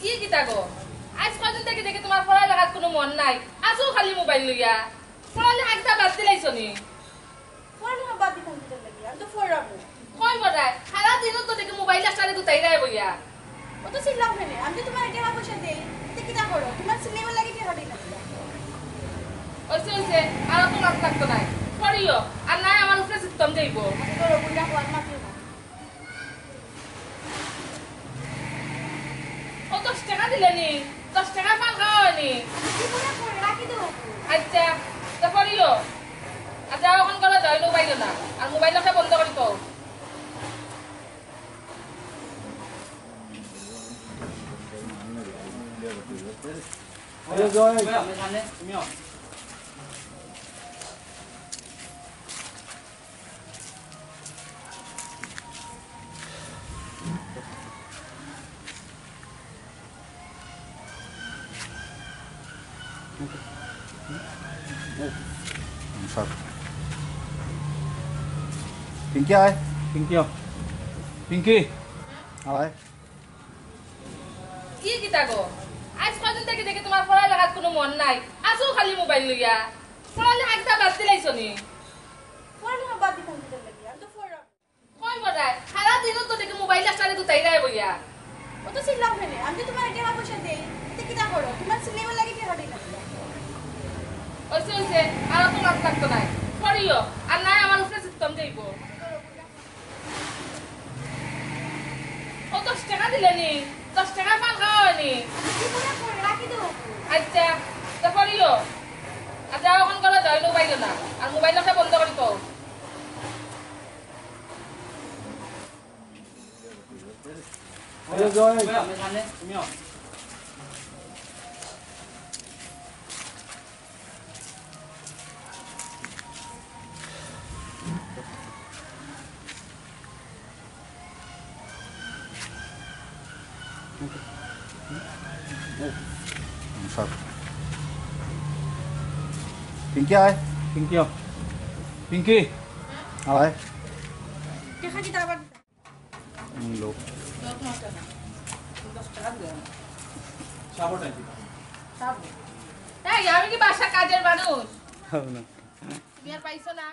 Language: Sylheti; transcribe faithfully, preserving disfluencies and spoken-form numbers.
ই কিতা গো? আইজ কয়দিন থাকি দেখি তুমার পড়ালেখাত কুনু মন নাই, আছো খালি মোবাইল লইয়া। পড়ালেখা কিতা বাদ দিলাইছো নি? পড়ালেখা বাদ দিতাম কিতার লাগি? আমি তো পড়াবো। কই মরায়? সারা দিনও তো দেখি মোবাইল একটারে গুতাইরায় বইয়া। অত চিল্লাও কেনে? আমি তো তুমারে টেকা পয়সা দেই, তে কিতা করো? তুমার চিল্লাইবার লাগি টেকা দেই না। অইছে, অইছে, আর অত মাত লাগতো নায়। পড়িও, আর নায় আমার উপরে চিত্তম যাইবো। আচ্ছা, ধরো, বুইড়া হওয়ার মাতিও না। ও দশ টেকা দিলে নি? দশ টেকা পান খাওয়া অয়নি। কি করে করে রাখি দেবো? আচ্ছা, তে পড়িও। আচ্ছা, অখন করো যাও, অনো বাইরো না। আর মোবাইল একটা বন্ধ করি থও। স্যার। পিঙ্কি আয়। পিঙ্কি আও। পিঙ্কি। আয়। ই কিতা গো? আইজ কয়দিন থাকি দেখি তুমার পড়ালেখাত কুনু মন নাই, আছো খালি মোবাইল লইয়া। পড়ালেখা কিতা বাদ দিলাইছো নি? পড়ালেখা বাদ দিতাম কিতার লাগি? আমি তো পড়াবো। কই মরায়? সারা দিনও তো দেখি মোবাইল একটারে গুতাইরায় বইয়া। অত চিল্লাও কেনে? আমি তো তুমারে টেকা পয়সা দেই, তে কিতা করো? তুমার চিল্লাইবার লাগি টেকা দেই না। অইছে, অইছে, আর অত মাত লাগতো নায়। পড়িও, আর নায় আমার উপরে চিত্তম যাইবো। ও দশ টেকা দিলে নি? দশ টেকা পান খাওয়া অয়নি। কি করে করে রাখি দেবো? আচ্ছা, তে পড়িও। আচ্ছা, অখন করো যাও, অনো বাইরো না। আর মোবাইল একটা বন্ধ করি থও। স্যার। পিঙ্কি আয়। পিঙ্কি আও। পিঙ্কি। আয়। টেকা কিতা আবার দিতা? হুম, লো। দশ টাকা। দশ টাকা দিলাম। সাবন আনছি। সাবন। এই, আমি কি বাসা কাজের মানুষ? না। তুমি আর পাইছো না?